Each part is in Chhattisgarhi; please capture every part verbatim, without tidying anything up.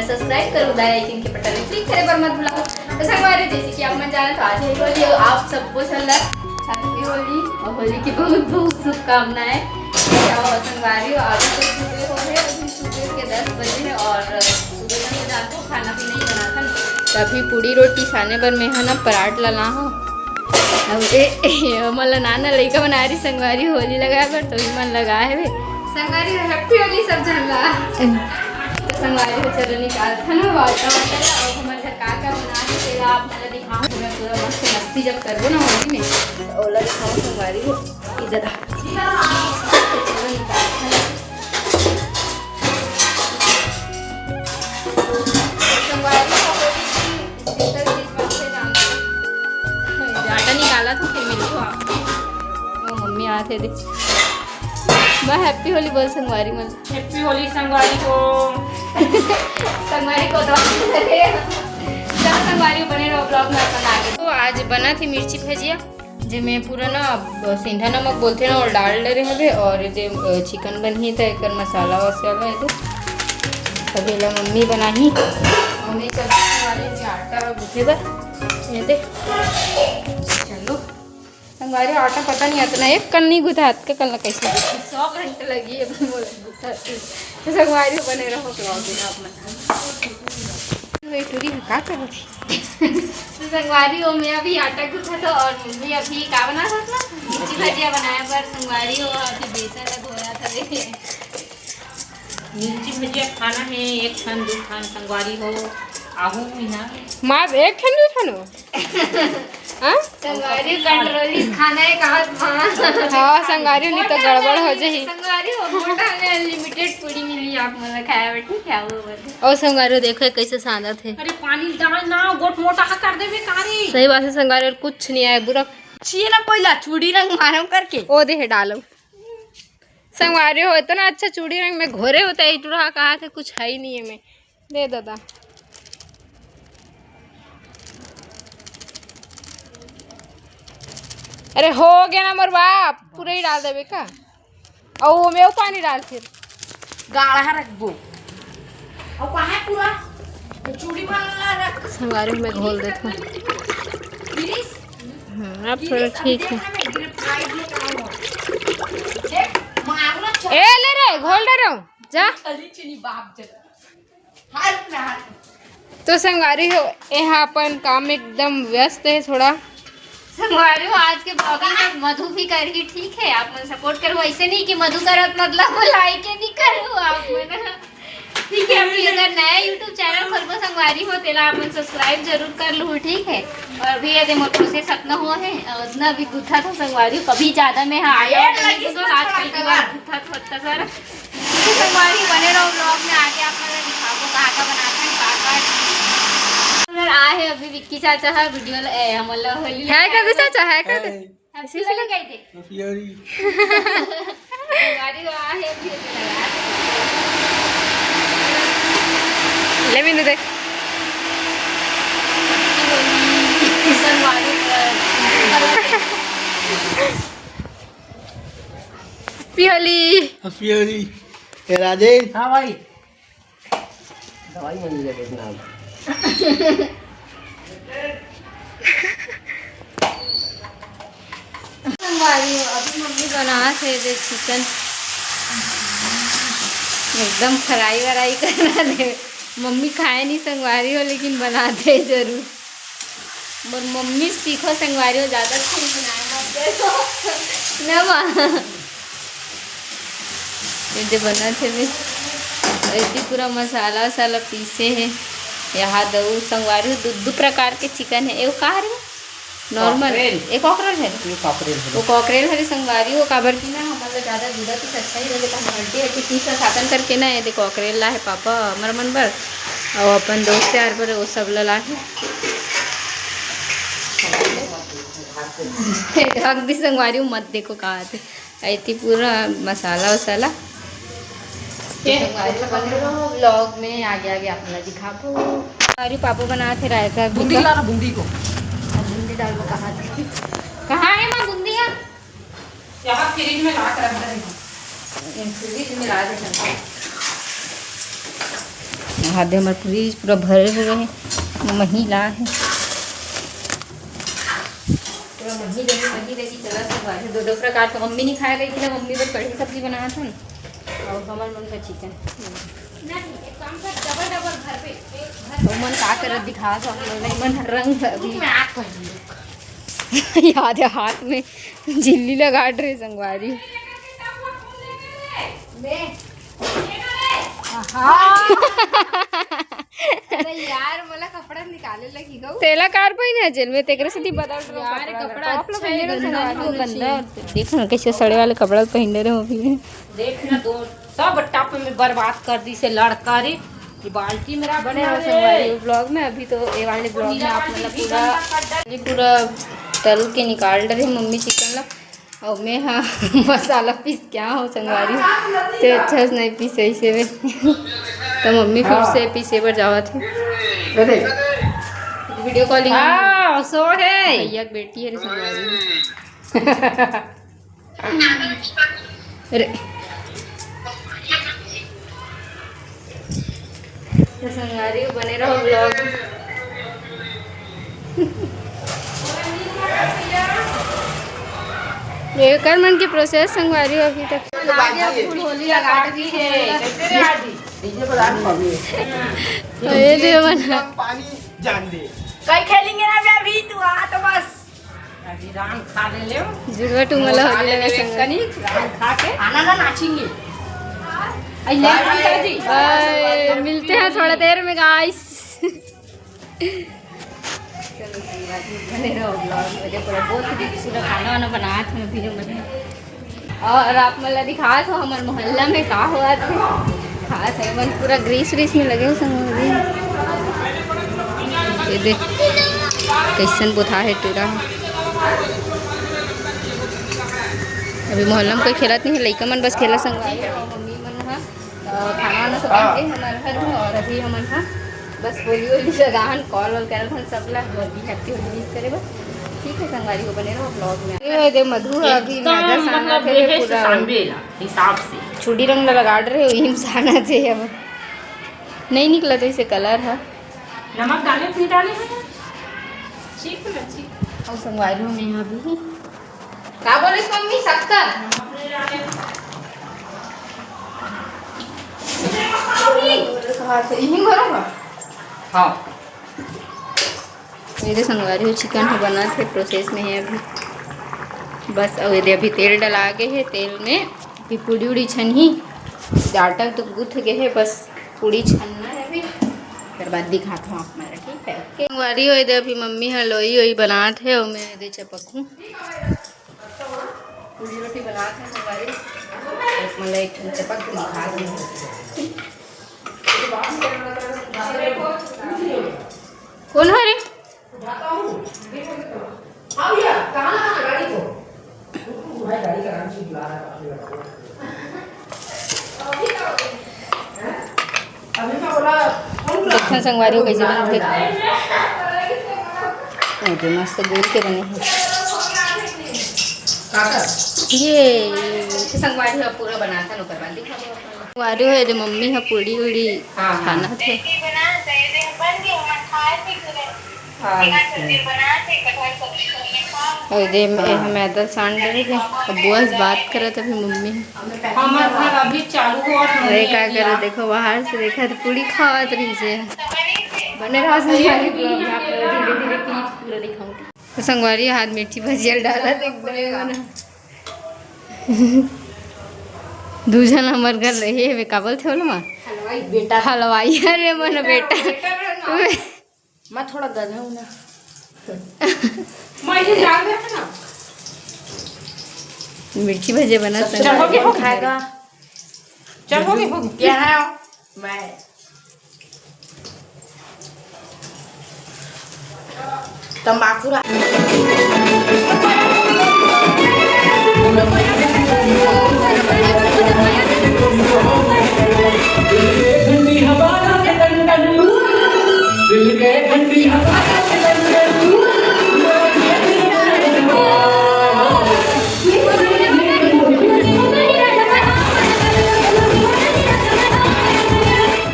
सब्सक्राइब करो, बेल आइकन के बटन में क्लिक करे बर मत भुलाओ। तो संगवारी, जैसे कि आप मन जानत हो, आज है होली, और आप सबको झन ला हैप्पी होली और होली की बहुत बहुत शुभकामनाएं। और संगवारी, अभी तो सुबह हो है, अभी सुबह के दस बजे है और सुबह में तो जानते हो खाना भी नहीं बनाता ना। तो अभी पूड़ी रोटी साने बर मैं ह ना पराठ ला ला हूँ। अब ए, ए, हमन ला नाना लइका बना रही संगवारी होली लगाए बर, तो भी मन लगा है बे। संगवारी, हैप्पी होली सब झन ला। तो संगवारी हो, चलो निकालथन वाटा वाटा ला, और हमर घर का का बना है, तेला आप मन ला दिखाऊं। पूरा, पूरा मस्त मस्ती जब करबो ना होली में, तो ओला दिखाऊं संगवारी हो। इधर आ। तो चलो निकालथन। संगवारी हो, होली की special चीज बनथे, जानते हो। आटा निकाला था, फिर मिलते हो आप। वो मम्मी आते थे। मैं हैप्पी होली बोल संगवारी मन। हैप्पी होली संगवारी को। संगवारी को तो चलो संगवारी बने रहो vlog में अपन आगे। तो आज बना थी मिर्ची भजिया, जे में पूरा ना अब सेंधा नमक बोलथे ना, और डाल डरे हवे, और जे, अ, चिकन बनही त एकर मसाला वसाला है तो सब एला मम्मी बनाही। हमने चलते वाले जे आटा गूंथे बर, ये दे। चलो। संगवारी आटा पता नहीं अतना एक कन नहीं गुथा, अतका कन ला कैसे गुथा? सौ घंटे लगी अभी मोला गुथा। तो संगवारी बने रहो vlog में आप मन। ये टूरी है, का करत है? तो संगवारी हो, मैं अभी आटा गुथा था और मम्मी अभी का बना था ना? मिर्ची भजिया बनाया पर संगवारी हो, अभी बेसन ला धोया था रे। मिर्ची भजिया खाना है, एक ठन, दू ठन संगवारी हो, आहू ही ना। माँ, एक ठन, दू ठन हो? हाँ? संगवारी कंट्रोली खाना है, कहा माँ। हाँ, संगवारी नहीं तो गड़बड़ हो जाही। संगवारी हो, मोटा में अनलिमिटेड पूरी मिली आप मन ला खाए बर, ठीक है, वो बोल। और संगवारी देखो कैसे सांदत है। अरे पानी डाल ना, गोट मोटा हा कर देबे कारी। सही बात है संगवारी, और कुछ नहीं आया बुरा। चीला कोई ला चूड़ी रंग मारम करके। ओ दे है डालो। संगवारी हो, इतना अच्छा चूड़ी रंग में घोरे होता है, टुरा कहा थे कुछ है ही नहीं है में। दे दादा। अरे हो गया ना मोर बाप, पूरा ही डाल देबे का? और वो में वो पानी डाल फिर। गाढ़ा रखबो। और कहाँ है पूरा? तो चूड़ी वाला रख। संगवारी में घोल देता हूँ। गिरीश, हम्म, अब थोड़ा गिरीश, अभी ठीक है। देखना मैं गिर-, साइड में कहाँ हुआ? देख, मारना चाह- ए, ले रे, घोल दे रहा हूँ, जा। चली चुनी बाप जगह। हाथ में हाथ। तो संगवारी हो, यहाँ अपन काम में एकदम व्यस्त है थोड़ा। संगवारी हो, आज के vlogging में मधु भी करही, ठीक है, आप मन सपोर्ट करो। ऐसे नहीं कि मधु करत मतलब लाइक नहीं करो आप मन, ठीक है। अभी अगर नया YouTube चैनल खोलबो संगवारी हो, तेला आप मन सब्सक्राइब जरूर कर लू, ठीक है। और अभी ये दे मोर प्रोसेस अतना हुआ है, अतना भी गुथा था संगवारी हो, कभी ज्यादा मैं हाँ आया ये होता नहीं लगी तो आज इसमें पहली थोड़ा बार गुथा था इतना सारा। तो संगवारी बने रहो vlog में, आगे आप मन ला दिखाबो कहाँ का बनाते हैं, का का। अगर आए हैं अभी विक्की चाचा है वीडियो ल-, ए, हमन ला होली है का भी चाचा है का? है। हैप्पी होली कह दे। हैप्पी होली। संगवारी आ है अभी। ले मीनू देख। संगवारी पर। हैप्पी होली। हैप्पी होली। ए राजेश। हाँ भाई। दवाई मन ले देखना। संगवारी हो, अभी मम्मी बनात हे दे चिकन, एकदम फ्राई व्राई करना दे। मम्मी खाए नहीं संगवारी हो, लेकिन बनात हे जरूर। मोर मम्मी सीखो संगवारी हो, ज्यादा खाली बनाए मत करो। ना माँ। ये दे बनत हे बे। ऐती पूरा मसाला वसाला पीसे हे। यहाँ दऊ संगवारी हो, दू, दू प्रकार के चिकन हे। एगो का हरे? नॉर्मल। कॉकरेल। एक कॉकरेल हे। ये कॉकरेल हे। वो कॉकरेल हरे संगवारी हो, काबर की ना हमन ला ज्यादा दूधा पीस अच्छा ही रहे, तो हम हल्टी हल्टी पीस ला सातन करके ना, ये दे कॉकरेल ला हे पापा हमर मन बर, और अपन दोस्त यार बर वो सब ला ला हे। ढक दी संगवारी हो, मत देखो का आथे। ऐती पूरा मसाला वसाला। ये तो संगवारी बने रहो vlog में, आगे आगे आप ला दिखाबो। अरे पापा बनात हे रायता भी बूंदी का। ला ना, बूंदी को। अब बूंदी डाल दो कहाँ थे? कहाँ है माँ बूंदी? यहाँ फ्रिज में ला के रख दे। ये फ्रिज में ला दे। आधे हमर फ्रिज पूरा भरे हुए हे, मही ला हे। पूरा मही रही, मही रही, चला संगवारी। दो, दो प्रकार के मम्मी नहीं खाए रही थी ना, मम्मी बर कढ़ी सब्जी बनाया था ना, और हमर मन का चिकन। नहीं, एक काम कर, डबल डबल घर पे, एक घर तो मन का करत दिखा दो, हम लोग नहीं मन रंग अभी। मैं आग कर दूँ। याद है, हाथ में झिल्ली लगा रहे संगवारी। ले। आहा। अरे यार, मोला कपड़ा निकाले लगी गो। तेला कार पहिने जेल में, तेकरे सेती बदल रहो यार, कपड़ा। कपड़ा टॉप ला अच्छा पहिने है, रहो गंदा संगवारी। नहीं होना चाहिए। देख ना, कैसे सड़े वाले कपड़ा पहिने रहे हो अभी। देख ना, दो सब टप में बर्बाद कर दी से लड़का रे। ये बाल्टी मेरा बने रहो संगवारी vlog में। अभी तो ये वाले vlog में आप मतलब पूरा, ये पूरा तल के निकाल डरे मम्मी चिकन ला। और मैं हाँ मसाला पीस क्या हो संगवारी, ते अच्छा से नहीं पीसे इसे में। तो मम्मी फिर से पीसे पर जावा थे। Video calling. हाँ, सो है। भैया की बेटी है रे संगवारी। अरे तो संगवारी बने रहो vlog। ये कर मन के process संगवारी अभी तक। फूल होली लगा दी है। ये दे मन। पानी जान दे। कई खेलेंगे ना बे अभी, तू आ तो बस। अभी रान खा ले ले। जुड़वा टू मला होली लगा संग। कनी रान खा के आना ना नाचेंगे। आई ले अंकल जी। बाय, मिलते हैं थोड़ा देर में गाइस। चलो, बने रहो vlog में। देखो, बहुत ही पूरा खाना वाना बनात हे अभी हमन। और आप मन ला दिखात हो हमर मोहल्ला में का होवत हे। खात हे मन पूरा ग्रीस व्रीस में लगे हो संगवारी। ये देख कैसन बुथा हे टूरा। अभी मोहल्ला में कोई खेलत नहीं हे, लइका मन बस खेलत संगवारी। और मम्मी मन ह, अ, खाना वाना सब बन के हमर घर में। और अभी हमन ह बस होली होली लगान कॉल वॉल करत हन सब ला, जो भी हैप्पी होली विश करे बर। ठीक है संगवारी हो, बने रहो vlog में। ये दे मधु ह अभी एकदम मैदा साना मतलब थे ये है पूरा सांबेला हिसाब से। चूड़ी रंग ला लगा रहे हो, इम साना थे अब। नहीं निकला तो इसे कलर है। नमक डाले, नहीं डाले हैं? ठीक है, ठीक। और संगवारी हो मैं अभी का बोले मम्मी, शक्कर? हाँ, से इही भरो ना। हाँ। मेरे संगवारी हो चिकन ह बनत हे, process में हे अभी। बस, अउ एदे अभी तेल डला गे हे, तेल में अभी पूड़ी उड़ी छनही। आटा तो गूंथ गे हे, बस पूड़ी छनना हे अभी, ओकर बाद दिखात हूँ आप मन ला, ठीक है? ओके। संगवारी हो एदे अभी मम्मी ह लोई ओई बनात हे, अउ मैं एदे चपकहूँ। पूड़ी रोटी बनात हे संगवारी, आप मन ला एक ठन चपक के दिखात हूँ। कौन हरे? देखथन संगवारी हो कइसे बनथे। अरे मस्त गोल के बने हे। ये संगवारी ह पूरा बनाथन ओकर बाद दिखाबो। संगवारी हो एदे मम्मी ह पूड़ी उड़ी हाँ, हाँ। छानत हे। हाँ। अउ एदे एह मैदा सान डरे हे। अब बुआ से बात करत अभी मम्मी ह। हमर घर अभी चालू होवत हे। अरे का करो, देखो बाहर से देखा तो पूड़ी खावत रही से। बने रहो संगवारी vlog में, आप लोग धीरे धीरे clip पूरा दिखाऊंगी। तो संगवारी हाथ मिर्ची भजिया डाला देख बने बना। दू झन हमर घर रहे हवे, का बोलथे ओला माँ? हलवाई बेटा। हलवाई, अरे मन बेटा। मैं थोड़ा गधा हूँ ना। मैं ये डाल देते ना। मिर्ची भजिया बना सबसे संग। पहले कौन खाएगा? चल, हो गई, हो गई। क्या है? मैं तंबाकू रा-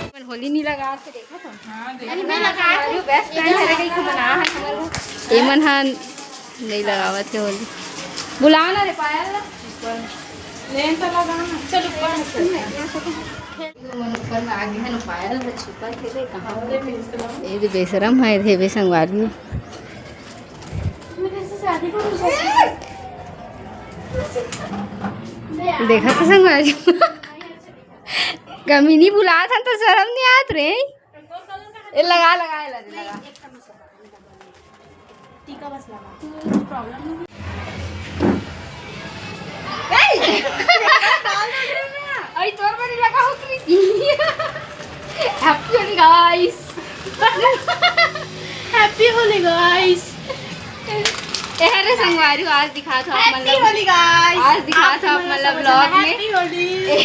अपन होली नहीं लगा मन हा नहीं लगावत हे होली। बुला ना रे पायल ला। लेन तो लगा ना। चल ऊपर। मन ऊपर में आ गए हैं ना पायल, वो छुपा के रे कहाँ हो? ये जो बेशरम है, ये भी संगवारी हो। देखा तो संगवारी हो। कमीनी बुलात हन तो शरम नहीं आत रे। ए, लगा, लगा, ए, लगा, लगा। टीका बस लगा। कुछ प्रॉब्लम नहीं। ए! आई तोर बड़ी लगा हो कि। Happy Holi guys। Happy Holi guys। ए, अरे संगवारी हो, आज दिखात हो आप मन ला, होली गाइस। आज दिखात हो आप मन ला vlog में। Happy Holi। ए,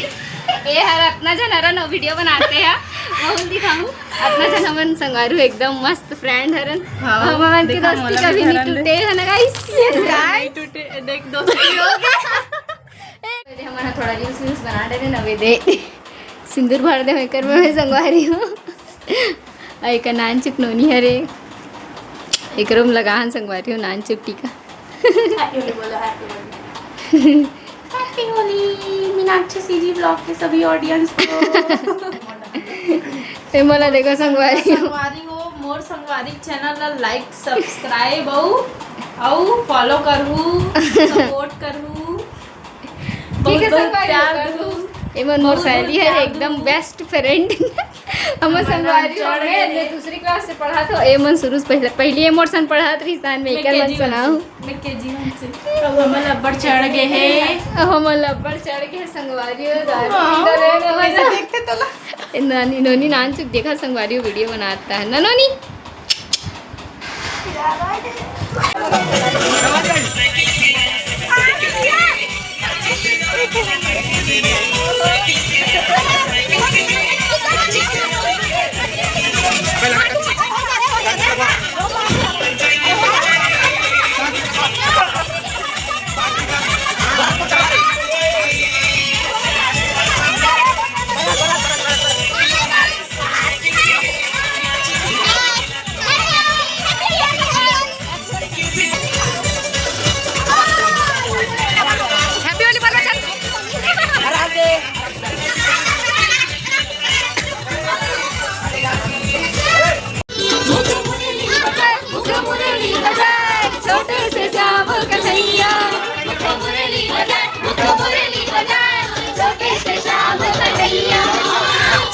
ए हर अतना झन हरन, video बनाते हैं, बहुत दिखाऊं। अतना झन हमन संगवारी हो, एकदम मस्त friend हरन। हाँ, हमन के दोस्ती कभी नहीं टूटे है ना guys। Yes guys। टूटे, देख दोस्ती हो गया। हमन थोड़ा reels वील्स बना डरे नवे दे। सिंदूर भर दे एकर में, मैं संगवारी हो। अउ एकर नानचुक नोनी हरे, एकरो में लगा हन संगवारी हो नानचुक टीका। Happy Holi बोलो, Happy Holi। Happy Holi Meenakshi CG vlog के सभी audience को। ए मोला देखो संगवारी हो। संगवारी हो, मोर संगवारी channel ला like, subscribe अउ, अउ follow करहू, support करहू। ठीक है, बहुत, बहुत संगवारी हो, प्यार कर दो। दो। एमन मोर बहुत, बहुत सहेली है, प्यार एकदम दो। Best friend। हमर संगवारी हो, मैं दूसरी class से पढ़ात हो। एमन शुरू से पहले, पहली ए मोर सन पढ़ात रही, सान में मैं एकर मन KG one सुनाओ। से, मैं KG one से। अब हमन अब्बड़ चढ़ गए हैं। अब हमन अब्बड़ चढ़ गए हैं संगवारी हो, दारू हाँ, पी रहे हैं। वैसे देखते तो ला। ए नानी, नोनी नानचुक देखा संगवारी हो, video बनाता है ना नोनी। Happy Holi बोल बच्चा। छोटे से श्याम कन्हैया।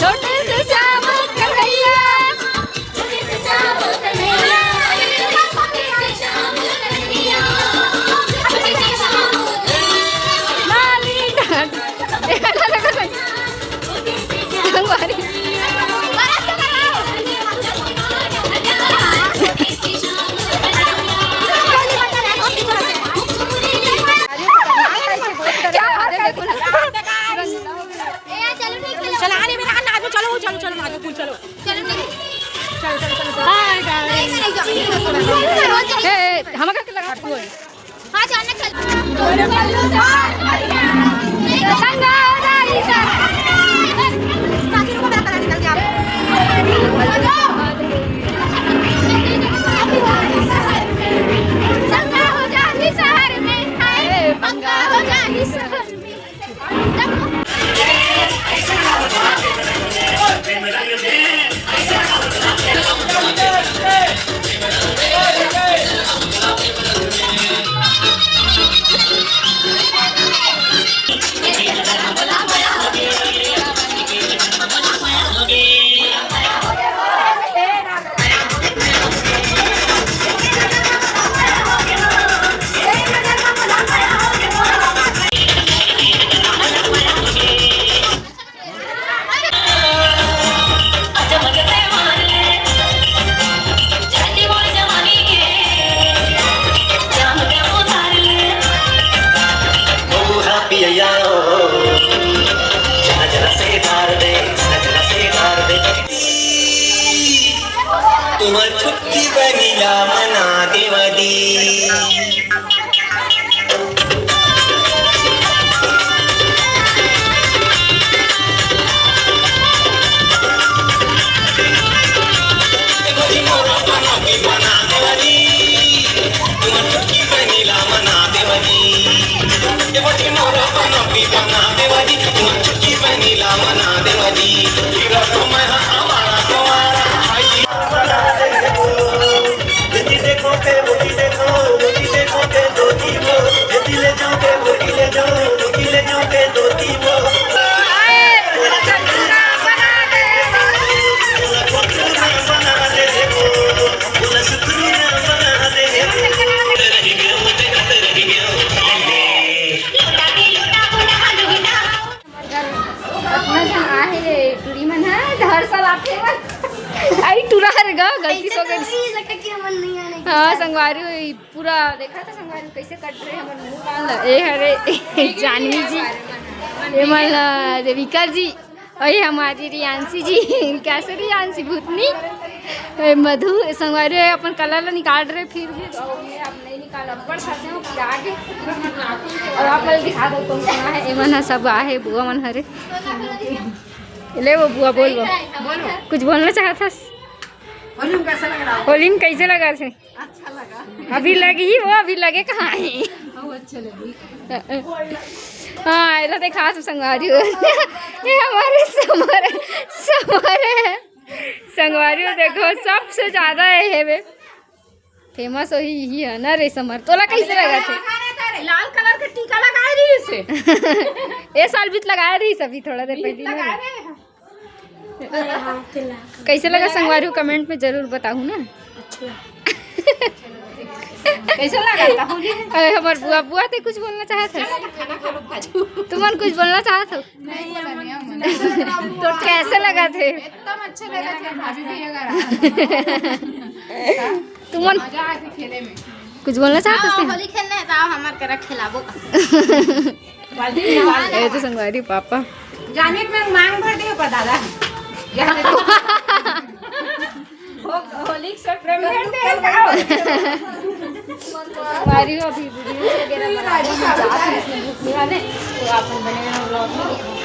छोटे से श्याम कन्हैया। चला, अरे मेरा हाथ ना, चलो, चलो, चलो, चलो, चलो। Hi guys। ए, ए, हम करके लगा। हाँ, चलना चल। पंगा हो जाही शहर में, हाय, पंगा हो जाही शहर में। अपना झन आहे रे, टूरी मन ह, हर साल आथे मन। आई टूरा रे गा, गलती से हो गई। हाँ, संगवारी हुई, पूरा देखा था संगवारी कैसे कट रहे हमर मुंह कान ल। ए हरे जानवी जी, ए मन, अ, देविका जी, और ये हमारी रियांशी जी। कैसे रियांशी भूतनी? ए, मधु, संगवारी है, अपन कलर ला निकाल रहे फिर भी। और ये आप नहीं निकाल, अब्बड़ खाते हो कि आगे। और आप लोग दिखा दो कौन कौन है, एमन है सब आहे, बुआ मन हरे। ले वो बुआ, बोल वो। बोलो। कुछ बोलना चाहत हस? होली में कैसा लग रहा है? होली में कैसे लगा थे? अच्छा लगा। अभी लगी ही वो, अभी लगे कहाँ है? बहुत अच्छा लगी। हाँ, एला देखा सब संगवारी हो। ये हमारे समर, समर है। संगवारी हो, देखो, सबसे ज्यादा ये है बे। फेमस वही ही है ना रे समर। तोला कैसे लगा थे? लाल कलर का टीका लगाए रही इसे। ये साल भी तो लगाए रही सभी थोड़ा देर पहले ना। कैसे लगा संगवारी हो, कमेंट में जरूर बताहू ना। कैसे लगा था होली? अरे हमार बुआ, बुआ ते कुछ बोलना चाहत है? खाना खा लो, भाजू। तुमन कुछ बोलना चाहत हो? नहीं, हम तो कैसे लगा थे? एकदम अच्छे लगा थे, भाभी भी अगर तुमन मजा आए थे खेले में। कुछ बोलना चाहत हाँ, हस? होली खेलने है तो आओ हमार करा खिलाबो। ए तो संगवारी पापा। जाने के मैं मांग भर दे पर दादा। यहाँ देखो। हो-, होली के सब प्रेम भर दे। संगवारी हो अभी वीडियो वगैरह बना रहे हैं, जात हैं इसमें भूख नहीं वाले, तो आप बने रहो vlog में।